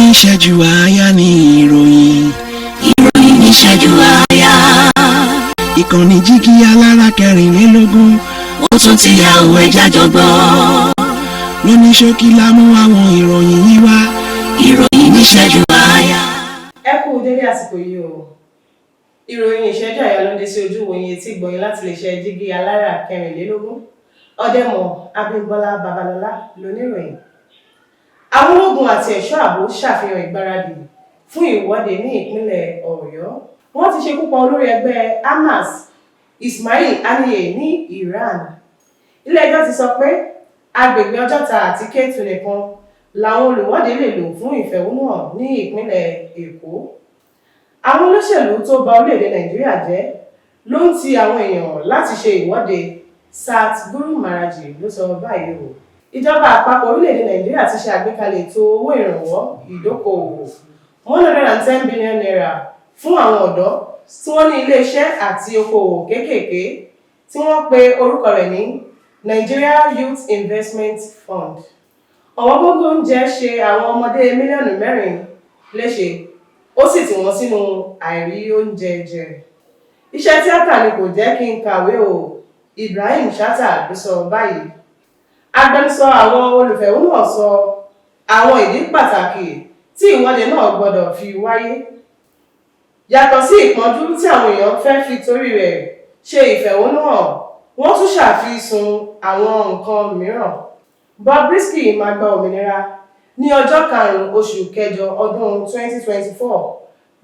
Níṣẹ́jú àáyá ní ìròyìn. Ìròyìn níṣẹ́jú àáyá. Ìkànnì Jígí Alára 24. Ó tún ti yà òwe jájọ gbọ́. Lóní ṣókí la mú àwọn ìròyìn yìí wá. Ìròyìn níṣẹ́jú àáyá. Ẹ kú dédé àsìkò yìí o. Ìròyìn ìṣẹ́jú àyà ló ń dé sí ojú ìwòye etí ìgbọ̀nyìn láti lè ṣe Jígí Alára 24. Ọ̀dẹ́mọ̀ Abímbọ́lá Babalọ́lá lóníròyìn. Àwọn ológun àti ẹ̀ṣọ́ ààbò ṣàfihàn ìgbáradì fún ìwọ́de ní ìpínlẹ̀ Ọ̀yọ́. Wọ́n ti ṣekú pa olórí ẹgbẹ́ Hamas, Ismail Haniyeh, ní Iran. Ilé-ẹjọ́ ti sọ pé agbègbè Ọjọ́ta àti Kétu nìkan làwọn olùwọ́de lè lò fún ìfẹ̀hónúhàn ní ìpínlẹ̀ Èkó. Àwọn olóṣèlú tó ba orílẹ̀-èdè Nàìjíríà jẹ́ ló ń ti àwọn èèyàn láti ṣe ìwọ́de, Sat Guru Maharaj ló sọ báyìí o. Ìjọba àpapọ̀ orílẹ̀-èdè Nàìjíríà ti ṣe àgbékalẹ̀ ètò owó ìrànwọ́ ìdókòòwò ₦110 billion fún àwọn ọ̀dọ́ tí wọ́n ní iléeṣẹ́ àti okòòwò kéékèèké, tí wọ́n pe orúkọ rẹ̀ ní Nigeria Youth Investment Fund. Ọ̀wọ́n gógó oúnjẹ ṣe àwọn ọmọdé mílíọ̀nù 4 léṣe, ó sì tì wọ́n sínú àìrí oúnjẹ jẹ. Iṣẹ́ tíátà ni kò jẹ́ kí n kàwé o, Ibrahim Chatta ló sọ báyìí. Agbẹnusọ àwọn olùfẹ̀hónúhàn sọ àwọn ìdí pàtàkì tí ìwọ́de náà gbọ́dọ̀ fi wáyé, yàtọ̀ sí ìpọ́njú tí àwọn èèyàn fẹ́ fi torí rẹ̀ ṣe ìfẹ̀hónúhàn. Wọ́n tún ṣàfisùn àwọn nǹkan mìíràn. Bobrisky máa gba òmìnira ní ọjọ́ 5 oṣù kẹjọ ọdún 2024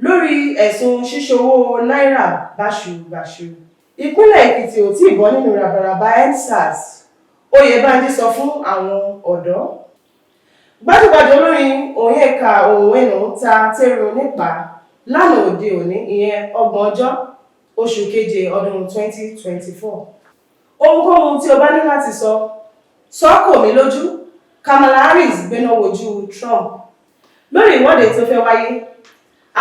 lórí ẹ̀sùn ṣíṣòwò náírà báṣubàṣu. Ìpínlẹ̀ Èkìtì ò tí ì bọ́ nínú ràbàràbà EndSARS, Oyèbánjí sọ fún àwọn ọ̀dọ́. Gbajúgbajà olórin Onyeka Onwenu ta tẹ́rù nípa lánàá òde òní, ìyẹn 30ọjọ́ oṣù keje ọdún 2024. Ohunkóhun tí o bá ní láti sọ, sọ kò mí lójú, Kamala Harris gbéná wojú Trump lórí ìwọ́de tó fẹ́ wáyé.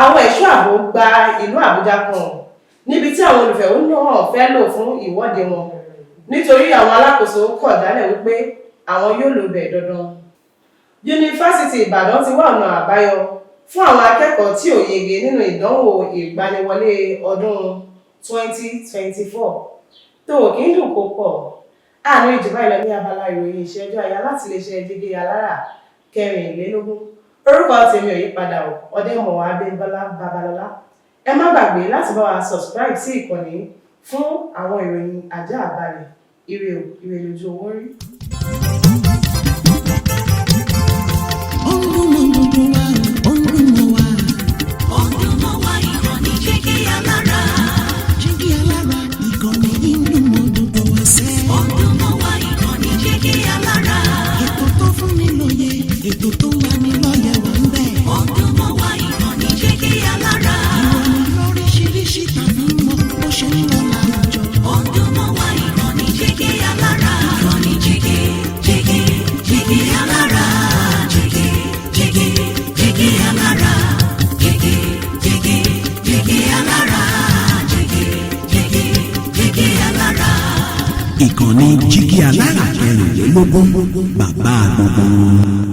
Àwọn ẹ̀ṣọ́ ààbò gba ìlú Àbújá kan níbi tí àwọn olùfẹ̀hónúhàn fẹ́ lò fún ìwọ́de wọn, nítorí àwọn alákòóso kọ̀ jálẹ̀ wípé àwọn yóò lò bẹ̀ dandan. Yunifásitì Ìbàdàn ti wá ọ̀nà àbáyọ fún àwọn akẹ́kọ̀ọ́ tí ò yege nínú ìdánwò ìgbaniwọlé ọdún 2024. Tó kí ń dùn kó pọ̀ àánú ìjọba ìlọ ní abala ìròyìn ìṣẹ́jú àyà láti lè ṣe Jígí Alára 24. Orúkọ tèmi ò yípadà o, Ọdẹ́mọ̀ Abímbọ́lá Babalọ́lá. Ẹ má gbàgbé láti bá wa subscribe sí ìkànnì fún àwọn ìròyìn ajá àbálẹ̀. Ire o, ire lójú owó rí. Ó ń dùn mọ́ gbogbo wa, ó ń dùn mọ́ wa. Ó ń dùn mọ́ wa, ìkànnì Jígí Alára. Jígí Alára, ìkànnì yìí ń dùn mọ́ gbogbo wa sẹ́. Ó ń dùn mọ́ wa, ìkànnì Jígí Alára. Ètò tó fún ni lóye, ètò tó ń lani lọ́yẹ̀ wà ń bẹ̀. Ó ń dùn mọ́ wa, ìkànnì Jígí Alára. Ìròyìn lóríṣiríṣi tàbí mọ bó ṣe ń lọ láwùjọ. Ó ń dùn mọ́ wa, ìkànnì Jígí Alára. Ìkànnì Jígí, Jígí, Jígí Alára. Jígí, Jígí, Jígí Alára. Jígí, Jígí, Jígí Alára. Jígí, Jígí, Jígí Alára. Ìkànnì Jígí Alára 24, bàbá gbogbo wọn.